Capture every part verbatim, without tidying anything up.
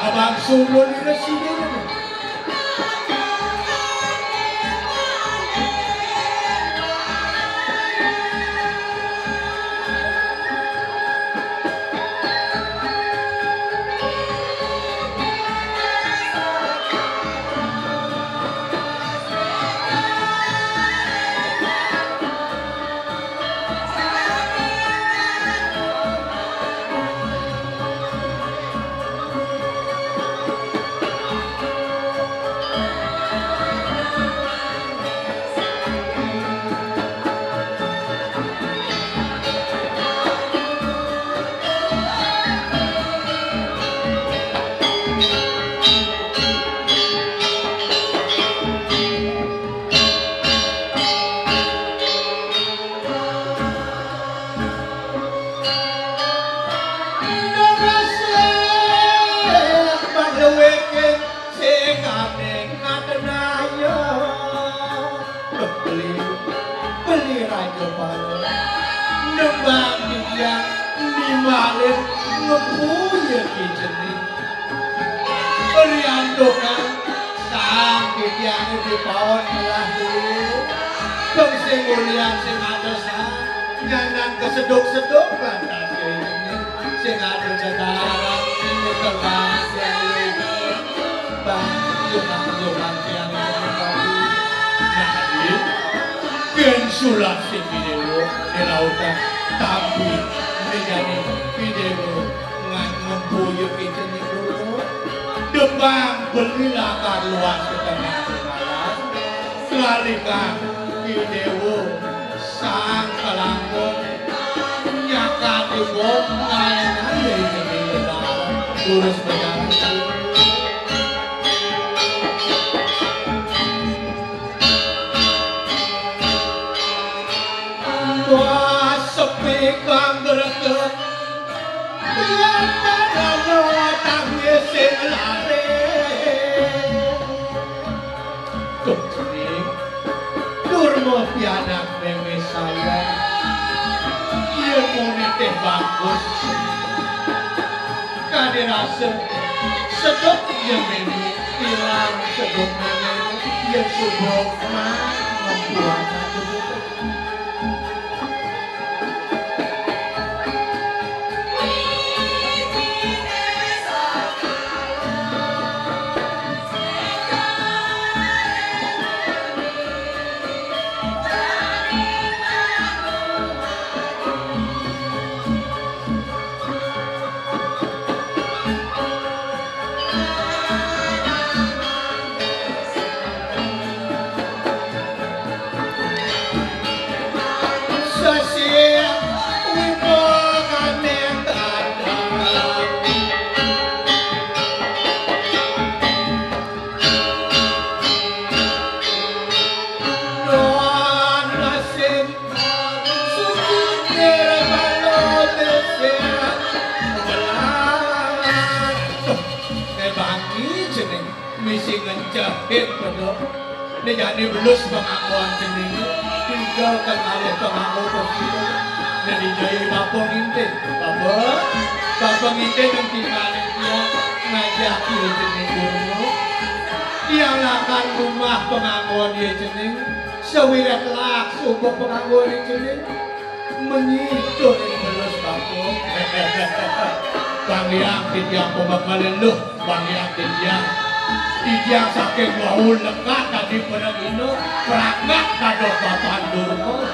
Abang sumul ini sini. Beli, beli raja pala. Nembang titiang nimalin ngepuya ki cening. Riantukan sang titiange dipaon melah dulu. Bang sing ulian sing ada sang nyanan keseduk-seduk lantas ya ini. Sing ada dedaran ini terbang ya ini. Bang, yuk, bang, yuk, bang, tiang ini, bang. Nah, ini. Ken sulak sing pidewa, di lautan tampi, mejane pidewa, ngan ngempuyu picening durma. Debang beli lakar luas setengah malam, lalikan pidewa sang kelangkung, nyakati bom, ngayan aja picening durma. Lurus berjalan. Wah, sepi kang greget. Yen ana tangi sing lare. Duh, Cening. Durma pianak meme saya. Yen muni teh bagus. Kade rasa sedep yen meme, ilang sedep meme, yen suba mah ngempuan. Misi ngencehin pedok. Nih jani belus penganggoan sendiri. Tinggal kan alih penganggo pemilih. Nih dijai bapak ngintin. Bapak, bapak ngintin yang tinggalin dia ngajak dia jenis guru. Dia lakan rumah penganggoan dia jenis. Sewirat lak subuh penganggoan dia jenis. Menyitu ring belus kampung. Bang Hyang titiang pamekelin luh, Bang Hyang titiang. Titiang saking wau lekad dadi pragina, pragak dados Bapan Durma.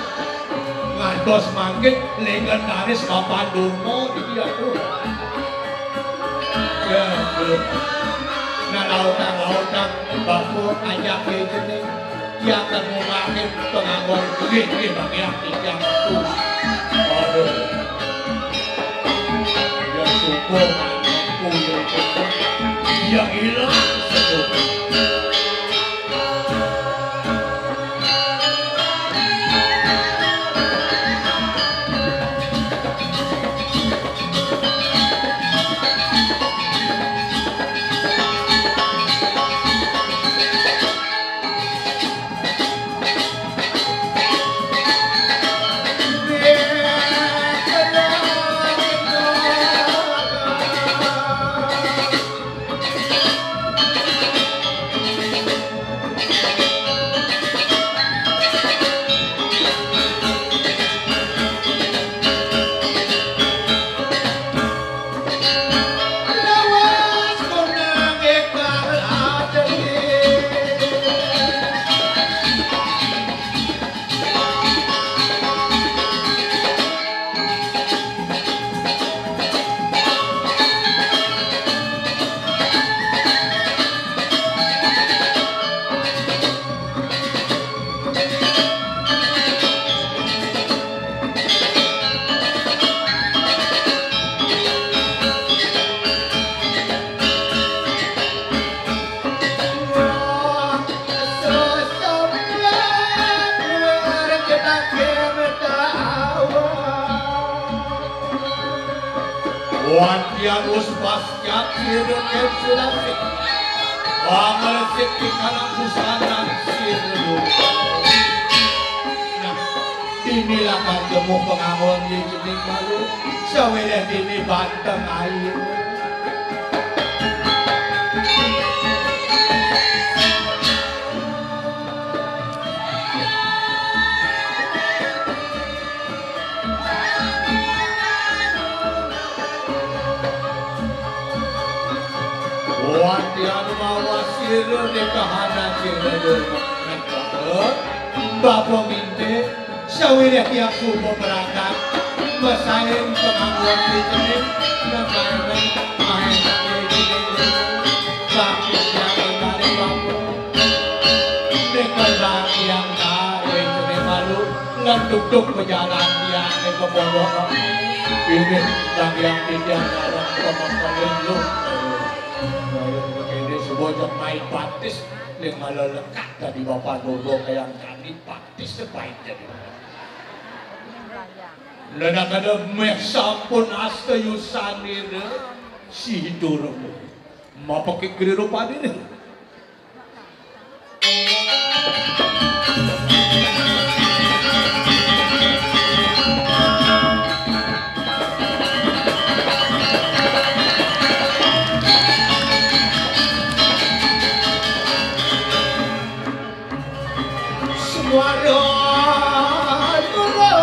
Ngantos mangkin legendaris Bapan Durma titiang tuh. Ya, ya. Nah, lautang-lautang, Bapak ajak ya jening. Tiang temu makin penganggon. Nggih, nggih, Bang, ya, tiang metu. Aduh. Ya syukur, aku ya syukur. Ya ilang syukur. Pantian wus pascat sira kepsulasi. Pamresik di kalang busanan sira. Nah, inilah kan jemu pengangon di jening malu. Saweleh dini banteng air. Wati anu mawas sira nikahanan sira durma. Bapa minte, sawirya tiang suba berangkat, mesain panganggon picening, nekanen maen sakit tiang bapa. Nika tiang ta, wéh, cening malu, lan duk-duk pejalan tiang nika pondok. Inggih, titiang titiang ngarep pemengkelen lu. Kaya kéné suba jek mai baptis, ning malah lekak dadi Bapak Dodo kayang kami baptis sebaik jadi. Lan kada méh sampun asta yusanira si Durma. Mapekik griru padine. Suara Durma.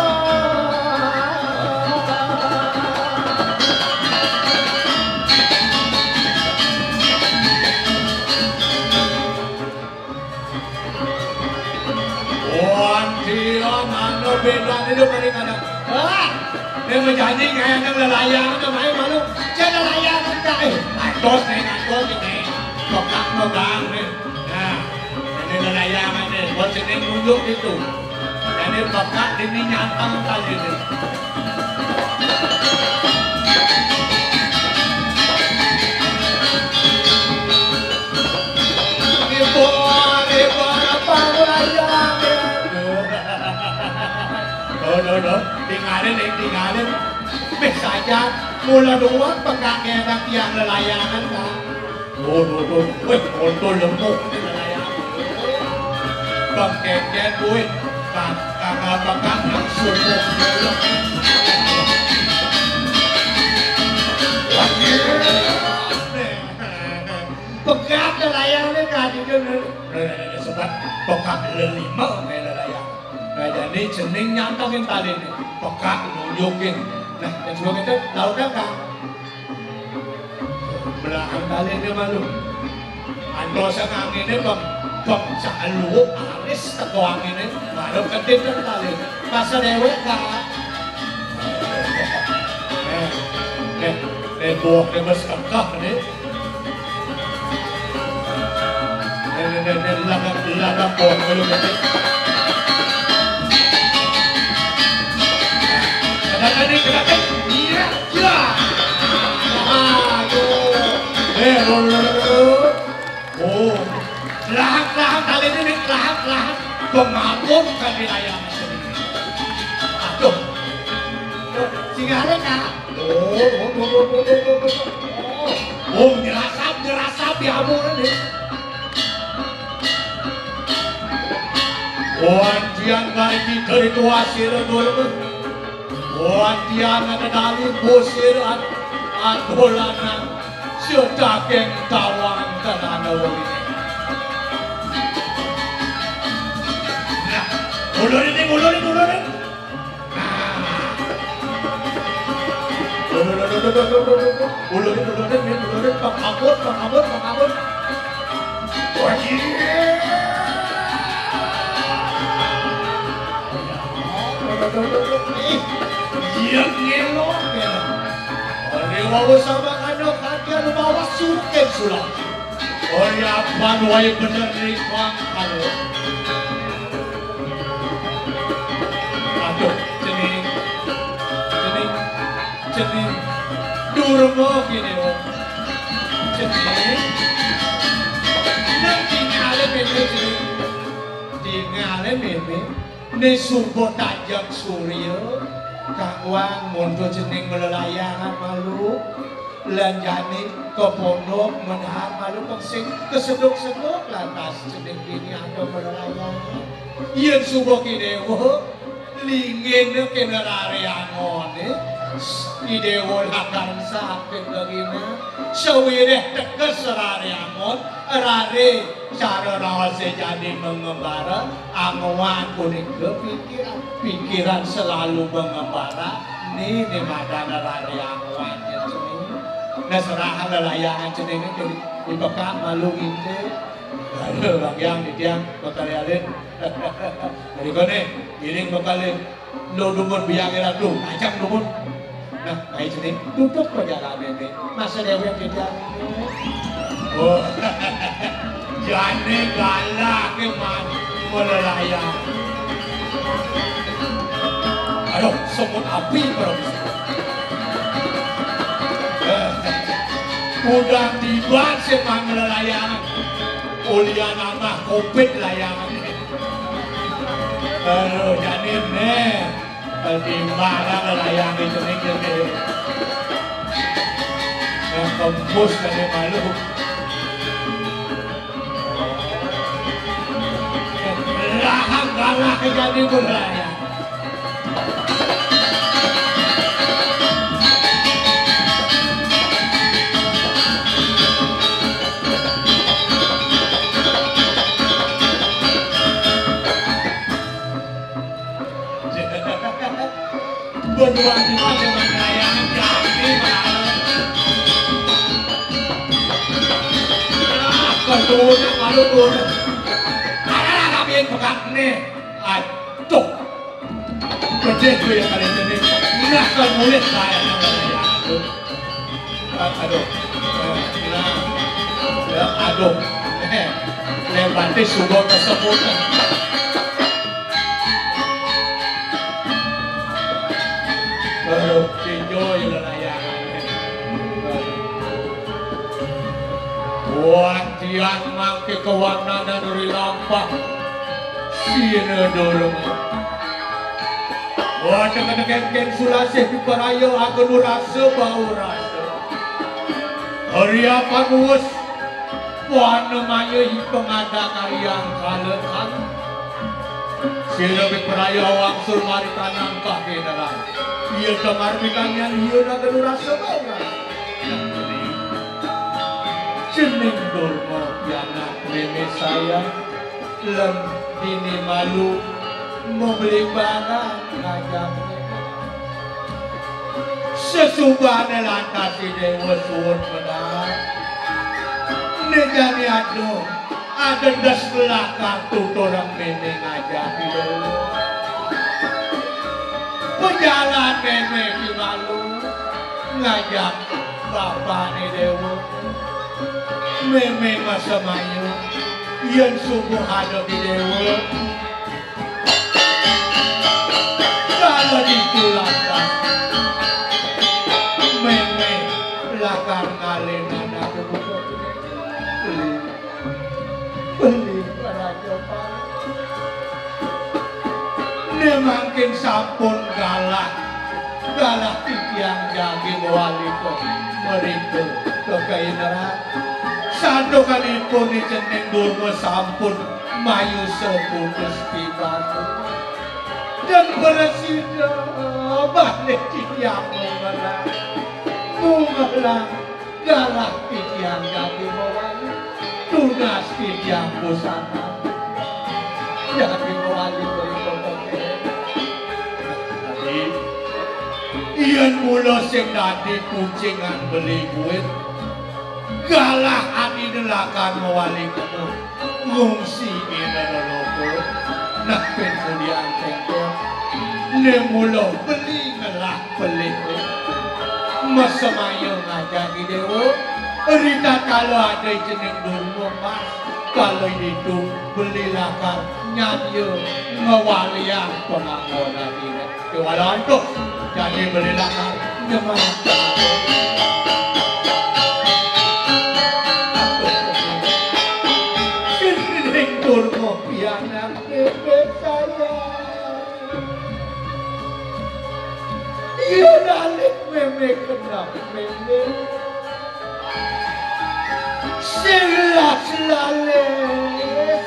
Wah, dia mana bedane lu paling ada. Ah, dia menjanji kayak nang lelayangan tuh main malu. Saya lelayangan tak, eh, ngantos nih, ngantos ini. Pekak megang nih. Nah, ini lelayangan nih, buat sini nunjuk gitu. Jadi pekak ini nyantang tadi nih. Ibu, ibu, apa mulanya? Loh, loh, loh, tinggalin, ning, tinggalin. Meh saja, mula dua pekak ngenak tiang lelayangan, Kak. Loh, loh, loh, weh, kontol lemuk ini lelayangan. Bang Keket, weh, Kak, kakak pekak nang sumuk. Wah, iya. Pegat layarnya tadi kan. Sebab pegat lelima main layar. Nah, jadi cening nyantongin tali ini. Pegat nunjukin. Nah, yang sebab itu tahu kan, Kak? Belahan tali ini malu. Antosan anginnya bang, bang salu aris teko anginnya, malu kedip kan tali. Masa dewek, Kak? Eh, eh, eh, buah dia mas kekah nih. Nih, nih, nih, nih, lagak, lagak, oh, belum, belum. Kena, kena, kena, kena. Iya, iya. Aduh. Eh, lo, lo, lo, lo. Oh. Lahat, lahat, kali ini, lahat, lahat. Pemabuk kami layang sendiri. Aduh. Singgah ada, Kak. Oh, oh, oh. Oh, nyerasap, nyerasap, ya ampun, nih. Wantian kari kita ritual sira dulu. Wantian ada dali bosir at-, atulanan sedaging tawang tenana wali. Nah, ulur ini, ulur ini, ulur ini. Nah. Ulur, ulur, ulur, ulur, ulur, ulur, ulur, ulur, pengabut, pengabut, pengabut. Wah, iya. Ulur, ulur, ulur, ulur. Ih, iya, ngelok, ya. Oleh wawa sama kandok, hati anu bawa suket sulap. Ori apan wae bener ning pangkal. Aduh, cening. Cening. Cening. Durma kene, wong. Cening. Nang tingale meme, cening. Tingale meme. Né suba tajeng surya, Kak Wang, monto cening melelayangan malu. Lan jani ka pondok menahan malu pang sing keseduk-seduk lantas cening dini ada melelayan. Yen suba ki dewa lingin kena rare angone, ki dewa lakar sakit begina. Sawireh tekes rare angon, rare cara raose jani mengembara, angoan punika pikiran, pikiran selalu mengembara, ni, ni madan rare angoan ya cening. Nah, serah lelayangan cening itu di, di pekak malu ngintip. Aduh, Bang Yang, di tiang, bekal alin. Berikutnya, giling bekal alin. Lo dumun biang ratu, ajak dumun. Nah, ayo sini, tutup perjalanan ini. Masa dewek kita. Oh, jane galak ke man melelayang. Aduh, semut api kalau bisa. Eh, udah tiba sih man melelayang. Ulian amah kopit layangan. Aduh, jani neh. Di mana layang itu nih, gitu. Yang tembus dari malu. Lahang galah jadi berlayang. Berdua dua dengan layangan jati malam. Ah, ketunya malu tuh. Ada tapi yang pekat nih. Aduh. Pedih tuh ya kali ini. Nah, kalau mulai saya. Aduh. Aduh. Eh, nah. Ya, aduh. Eh, lebatis sudah tersebut. Aduh, tinjo ya lelayangan. Aduh. Wah, tiang mangke kewarnanan ri lampah. Sine dorong. Wah, tengah-tengah ken sulasih piparaya agenu rasa bau rasa. Hari apa nuwes? Wana maya i pengada kaliang kalekan. Sira piparaya wangsul mari tanangkah keneran. Iya temar pikanyan iya agenu rasa bau rasa. Cening durma pianak meme sayang. Lem dini malu mebeli barang ngajak. Sesubane lantas i dewa suud menang. Ne jani aduh, ada des belakang tuturang meme ngajak i dewa. Pejalan meme ki malu ngajak bapane dewa. Meme masamayu, yen subuh ada di dewa. Kalau ditu lantas, meme lakar ngalih anake buta. Beli, beli raja. Ne mangkin sampun galah, galah titiang jagi mawali kok meriku kekaineran. Santukanipun i cening durma sampun mayusa putus tibatu. Dan prasida balik titiang mungelang, mungelang. Galah titiang dadi mawali, tunas titiang busana. Dadi mawali berikut. Dadi, yen mula sing dadi puncingan beli buin, galah adine lakar mawali kena. Ngungsi ina loloto, nah pen kudian tengkol, ne mula beli ngelah pelih. Masemaya ngajak i dewa, ritatkala ada i cening durma mas, kala ditu beli lakar nyadya ngwaliang panganggon adine. Kewalanto, jani beli lakar nyemai. Sing durma pianak bebek saya. Iya dalik meme kenap meme. Jelas lales,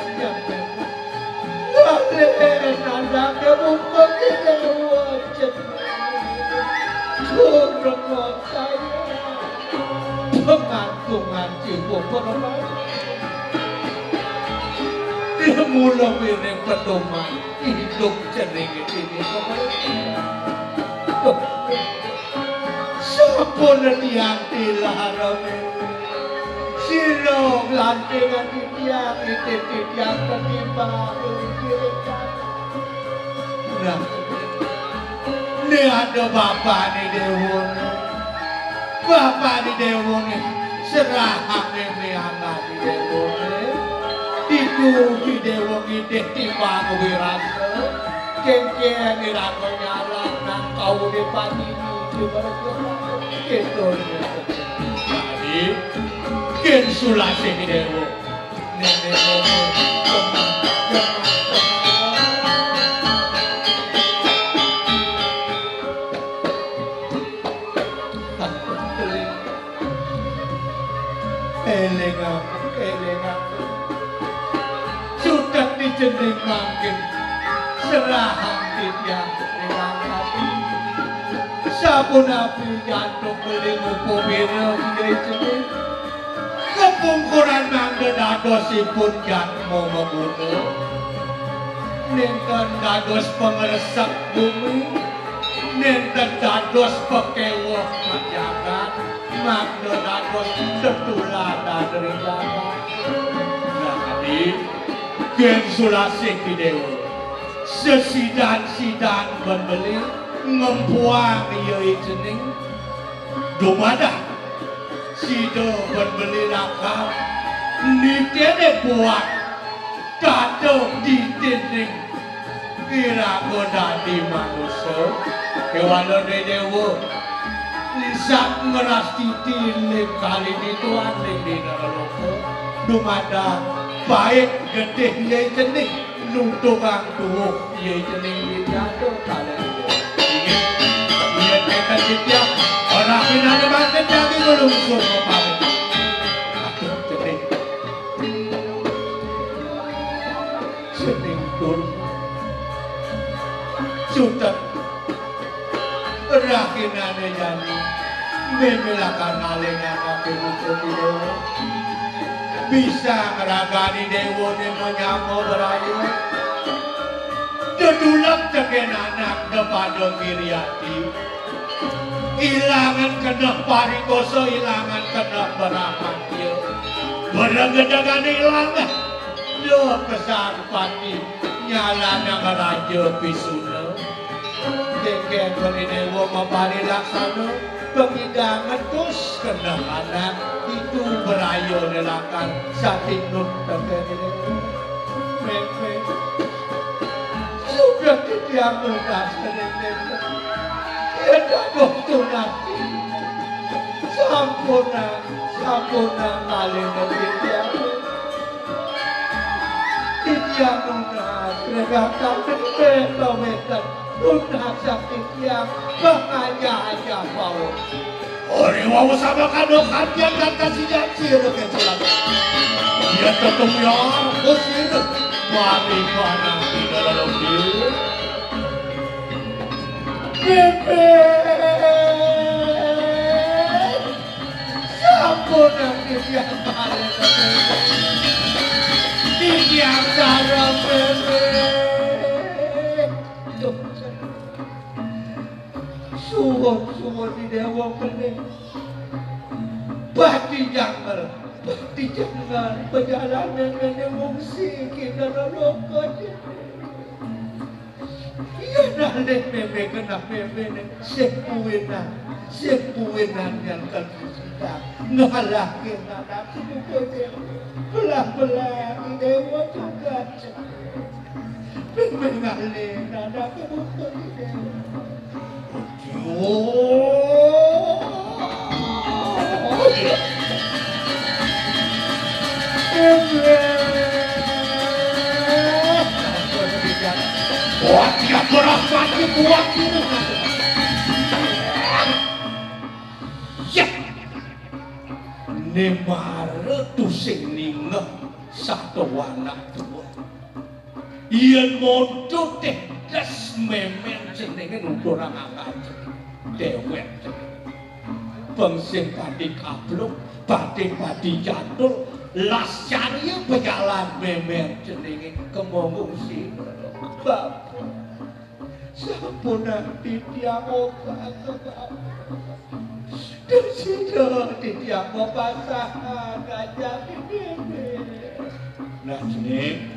lales anake mung iki wajib. Durung saya pengantungan ibu permai. Dia mula miring pedoman hidup jenenge ini. Sampun tiang tilarane. Sira lantingan titiang, itit titiang ketimbang. Nah, ne ada bapane dewone. Bapane dewone serahake meangane dewone. Ditu di dewa ngitih timbang wirasa. Kengkeng irako nyala nang kaune patini di mereka. Gitu. Jadi, ken sulasih dewa. Nenek momo, teman, teman, teman. Eling aku, eling aku. Sudah dijeneng mangkin. Serahang titiang ring angkati. Sapunapi jantung beli ngupu bina iya jeneng. Kepungkuran mangda dadosipun jatma maguna. Nenten dados pangresek bumi. Nenten dados pakeweh majagat. Mangda dados tetuladan ring jagat. Nah, adi, gen sulasih Idewa. Sesidan-sidan ben beli ngempuang iya i cening. Dumadak sida ben beli lakar nitene buat tata ditining iraga dadi manusa. Kewana Dewa, sak ngrastiti ling kali dituan ling dina loka. Dumadak pait getih iya i cening. Nuntungang tuwuh iya cening widyata kalih. Inggih, yen enten titiang, ora kinane mangkin jagi nglungsur pamit. Aduh, cening. Cening tur. Sutet. Rahinane jani, meme lakar ngalingake rupa Dewa. Bisa ngragani dewane manyama braya. Dedulek teken anak depada ngiriati. Ilangan keneh parikosa, ilangan keneh brahmadya. Berengedegane ilang. Duh, kesan pati nyalanang raja pisuna. Dengkeng beli dewa mapari laksana, pemidang ngetus keneh anak, itu beraya nelakan satinut tengkeng dewa. Meme, sudah titiang lunas keneh meme. Yen dados tunati, sampunang, sampunang malih titiang. Titiang nunas, regatang meme pameten. Nunas titiang, bangajah-ajah pawon. Ori wau sama kado kantian kata sijan sira keculan. Iya tetep ya, bos ini. Mari panah di dalam dia. Bebek. Sampun nanti tiang balik. Titiang sareng bebek. Duh. Suwun-suwun di dewa bening. Pati janggal, pati janggal. Pejalanan nenek ngungsi kita nolok aja. Iya, nalih meme genah meme ne, sing kuwinan, sing kuwinan yang kan kita ngalahke anak buku dewa. Belah-belah di dewa juga. Meme ngalih anak buku dewa. Kuat ya, berat mati, kuat ini. Ya. Ini marah. Tusing ningeh satuan anak tua. Yen modot teh des memen jenenge nuturang akal dewek. Peng sing pati kabluk, pati pati jadul, las carya pejalan memen jenenge kemonggung si bab. Sampun titiang obah kebab. Desida titiang mapasahan gajah dene. Nah, sini.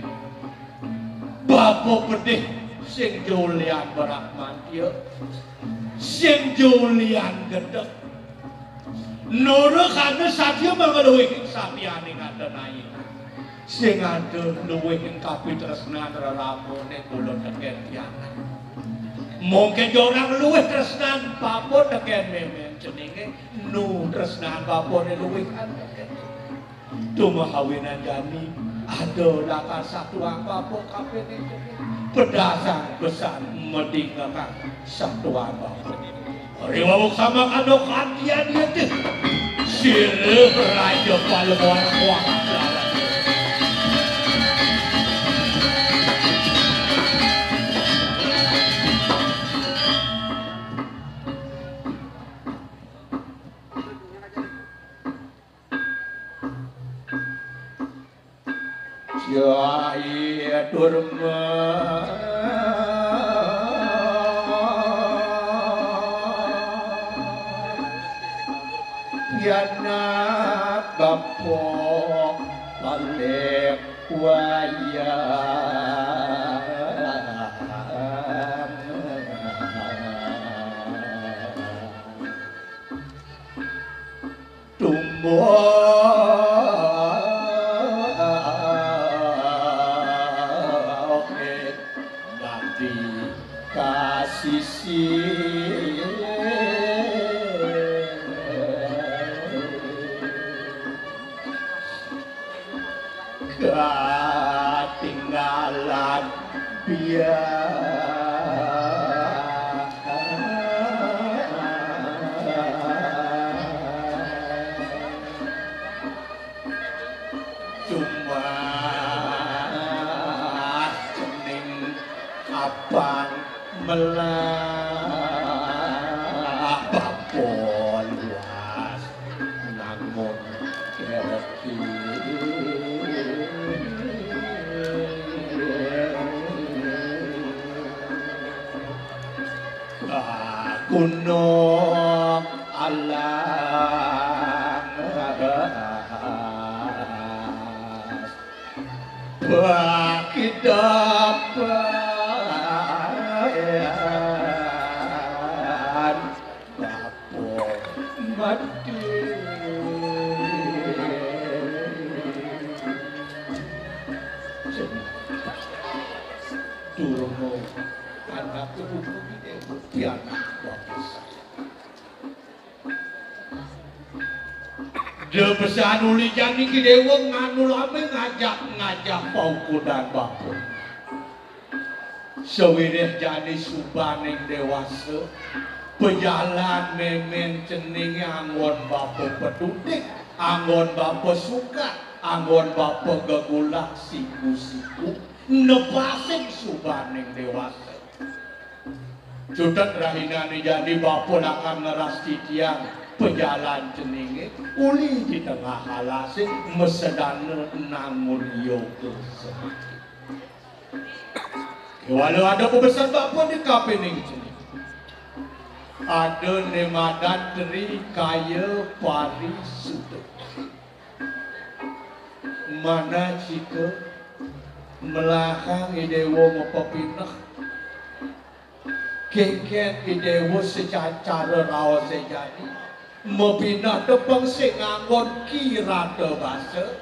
Bapa pedih sing julian berak mantia, sing julian gedeg. Nora kana sadia mangga luwih sabiane ngatenai. Sing ada luwih ing kapitresnan reramane kula teken pianak. Mungkin jorang luwih tresnan bapa teken memen jenenge nu tresnan bapane luwih kan teken. Tumahawinan jani ada lakar satuang bapa kapene jenenge. Pedasang besan medingakan satuang bapa. Riwawuk sama kado kantian yete. Sirih raja palemon kuat. Jai Durma. Pianak bapa balik wayah. Tumbuh dadi kasisi. Katinggalan biar cuma cening abang melah bapa luas. Namun kerti gunung alang pakidapan bapa mati. Durmo anak ibu pianak bapak saya. Debesan uli jani ki dewa nganu lame ngajak-ngajak paukudan bapa. Sawireh jani subaning dewasa, pejalan memen cenenge anggon bapa pedudik, anggon bapa sukat, anggon bapa gegulak siku-siku, nepasin subaning dewasa. Cutet rahinane jani bapa lakar ngeras titiang pejalan cenenge, uli di tengah alase mesedana nangun yoga semati. Kewala ada pabesen bapa di kapining cenenge. Ada ne madan Tri Kaya Parisuda. Manah cika melahang I Dewa mapepineh. Kengken I Dewa secara raos jani mapineh tepeng sing nganggon kirata basa,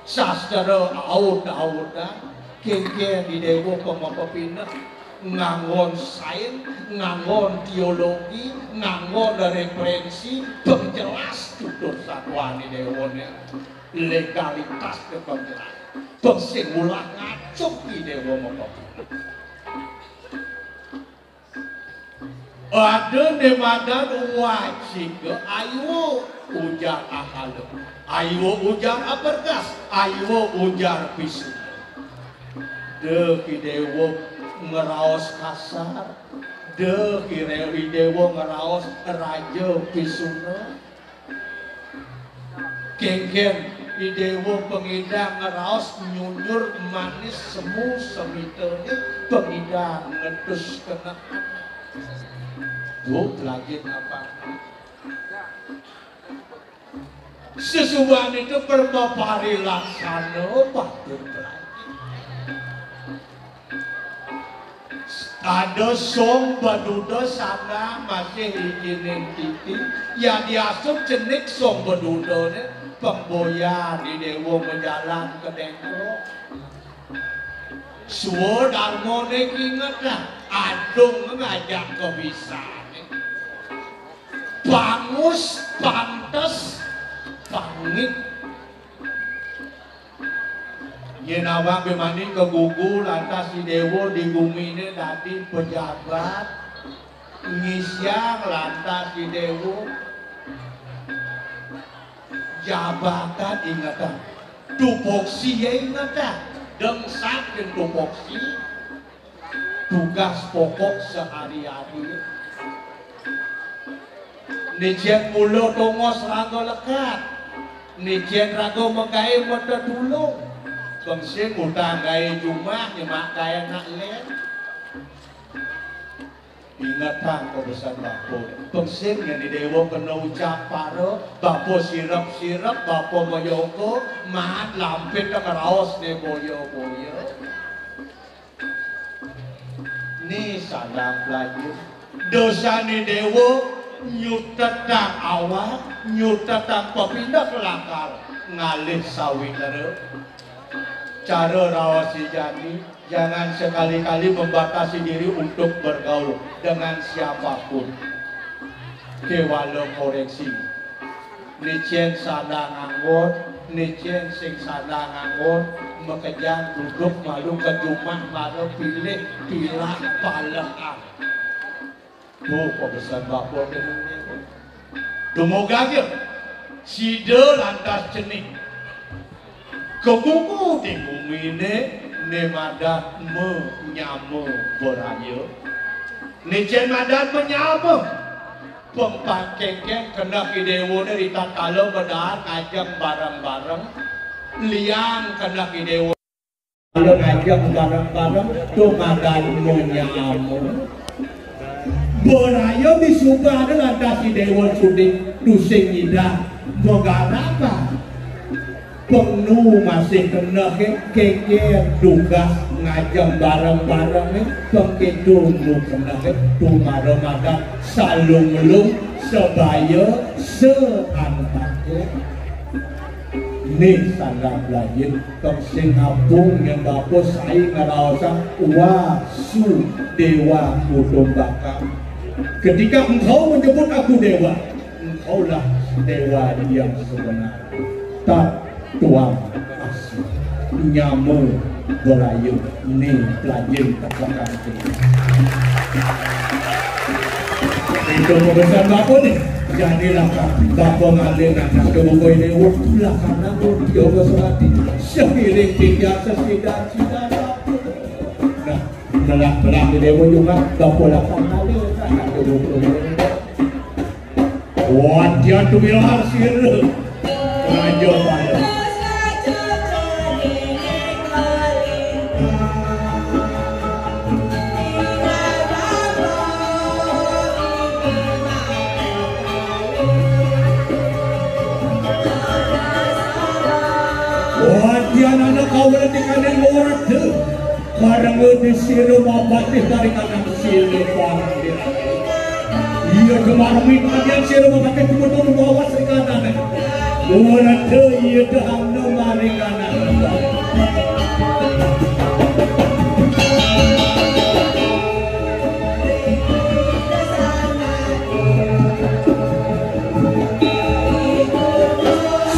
sastra aud-audan, kengken I Dewa pang mapepineh nganggon sains, nganggon teologi, nganggon referensi, pang jelas tutur satuan I Dewa ne. Legalitas ne pang jelas. Pang sing ulah ngacuk I Dewa mapepineh. Ada ne madan wacika ayu ujar akala. Aywa ujar Aperkas, aywa ujar Pisuna. Deuh I Déwa ngraos kasar, deuh I Ré-, I Déwa ngraos raja Pisuna. Kénkén I Déwa pangidang ngraos nyunyur manis semu semitané pangidang ngedus keneh. Duh, lajeng apa? Sesubané to perma parilaksana patut lagi. Ada song beduda sana masih ijining titi, ya diasup cenik song bedudané, pemboyan I Déwa majalan ka Déngklok. Swadarmané kingetang, adung ngajak kabisané. Pangus, pantes, pangit. Yén awak bimani kagugu lantas I Déwa di guminé dadi pejabat, ngisiang lantas I Déwa jabatan ingetang. Tupoksi ya ingetang. Dengsap ken tupoksi. Tugas pokok sehari-hari. Né cén mula tongos raga lekad. Né cén raga magaé matetulung. Pang sing ngutang gaé jumah, nyemak gaé anak lén. Ingetang pabesan bapa. Pang sing nyén I Déwa kena ucap para, bapa sirep-sirep, bapa mayoga, mat lampit ngraos né boya-boya. Ni sandang plaja. Dosané Déwa nyutetang awak, nyutetang pepineh lakar ngalih sawitra. Cara raos jani, jangan sekali-kali membatasi diri untuk bergaul dengan siapapun. Kéwala koréksi. Né cén sandang anggon, né cén sing sandang anggon, makejang duduk malu ka jumah mara pilih pilah palehan. Tuh, pabesan bapa déning. Dumogaja sida lantas cenik. Kagugu di guminé né madan manyama braya. Né cén madan manyama. Pang kénkén keneh I Déwané ritatkala madaar ngajeng bareng-bareng. Liang keneh I Déwa. Kala ngajeng bareng-bareng, to madan manyama. Braya bisubana lantas I Déwa sudi tusing nyidang magarapan. Pang nu masih keneh, kénkén tugas ngajeng bareng-bareng, pang kéto nu keneh, tumara madan salung-lung, sebaya, seantaka. Nih sandang plaja, pang sing apung nyén bapa sai ngraosang Wasudéwa Kutumbaka. Ketika engkau menyebut aku Déwa, engkaulah Déwa yang sebenar. Tat tuang asih. Nyama braya né plaja tepakan. Itu pabesan bapa né. Jani lakar bapa ngalih anak ka bubuh I Déwa, lakar nanggung yoga samati. Seiring titiang sesida-sida bapa. Nah, melah-melah I Déwa jumah, bapa lakar ngalih anak ka bubuh I Déwa. Wadya tumilar sira, Raja Bala. Wadya nana kawula tikaning Warada. Parenga sira mapatih paringanan sira pangandika. Iya, kemarmi kadian sira mapatih kudu bawa srikadane. Ora te iya te hangno maringanan.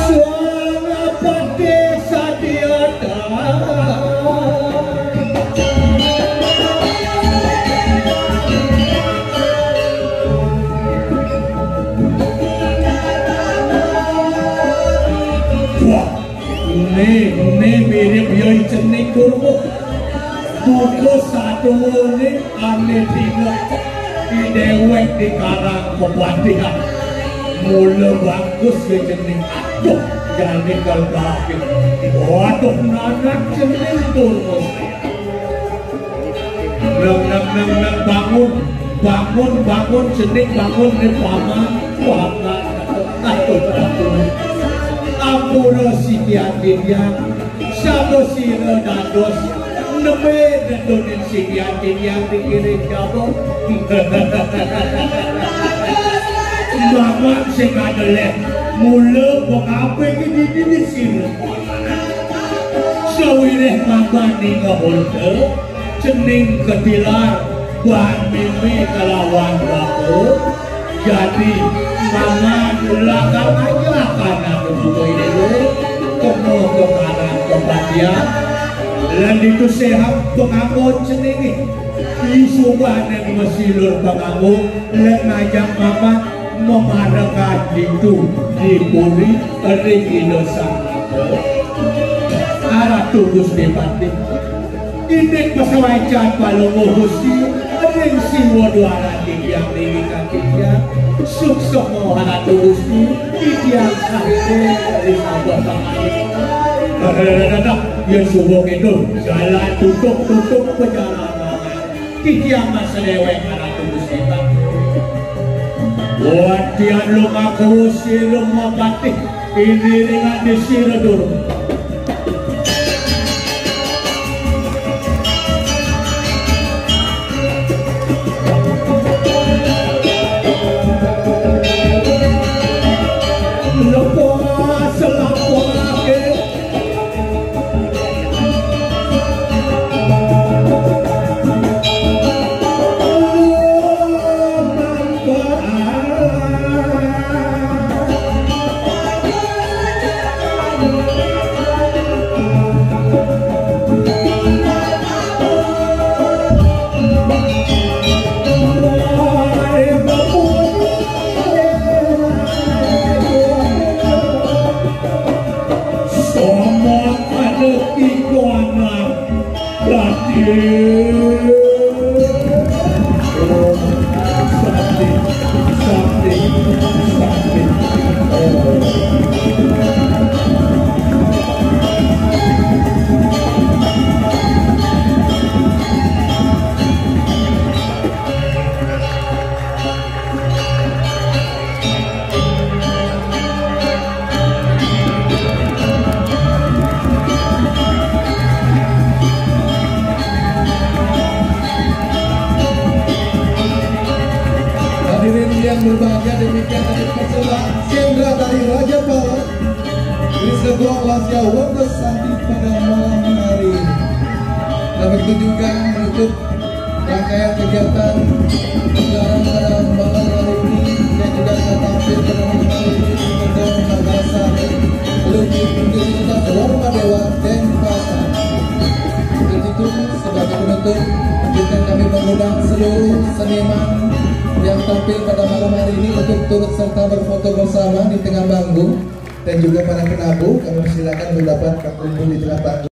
Suara pati sadiata. Né, né mirip ya cening Durma. Buka saduwuné ané dina. Déwék dikarang kepatihan. Mula bagus ya cening. Aduh, jani kalbake. Waduh, nanak cening Durma. Nang, nang, nang, nang, bangun, bangun, bangun, cening bangun, né paman, paman. Aduh, aduh. Ampura sitian titiang, saga sira dados, nembé netunin sitian titiang dikiring jaba. Mamang sing kadeleh, mula pengaping dini di sira. Sawiréh mamang ningehulta, cening katilar, ban mémé kalawan bapa. Jadi, mamang lakar aja akan aku buka ini dulu. Temu ke kanan kepatihan. Lan ditu séhat penganggon ceningé. Isubané masilur penganggon, lan ngajak mamang mamarekan ditu di puri ring Ida Sang Nata. Aratu Gusti Patih. Indik pasawacan palungguh Gusti, ring Siwa Dwaran titiang niki katidian. Suksma Aratu Gusti, titiang sawiréh ring sabda pangandika. Dah, dah, dah, dah, dah. Yén suba kéto, jalan tutup, tutup pajalanan. Titiang mas déwék Aratu Gusti Patih. Wadian lumaku sira mapatih, ini ringan di sira Durma. Lepas selaporake. Sama ada tiga anak. Sakti, sakti, sakti. Hadirin yang berbahagia, demikian tadi persembahan Sendra dari Raja Pala. Ini sebuah rahasia Wanda Santi pada malam hari ini. Dapat ditunjukkan menutup rangkaian kegiatan gelaran pada malam hari ini yang juga akan tampil pada malam hari ini, Pendeta Madrasah Lukit Universitas Dharma Dewa Denpasar. Untuk itu, sebagai penutup, izinkan kami mengundang seluruh seniman yang tampil pada malam hari ini untuk turut serta berfoto bersama di tengah panggung, dan juga para penabuh, kami persilakan untuk dapat berkumpul di tengah panggung.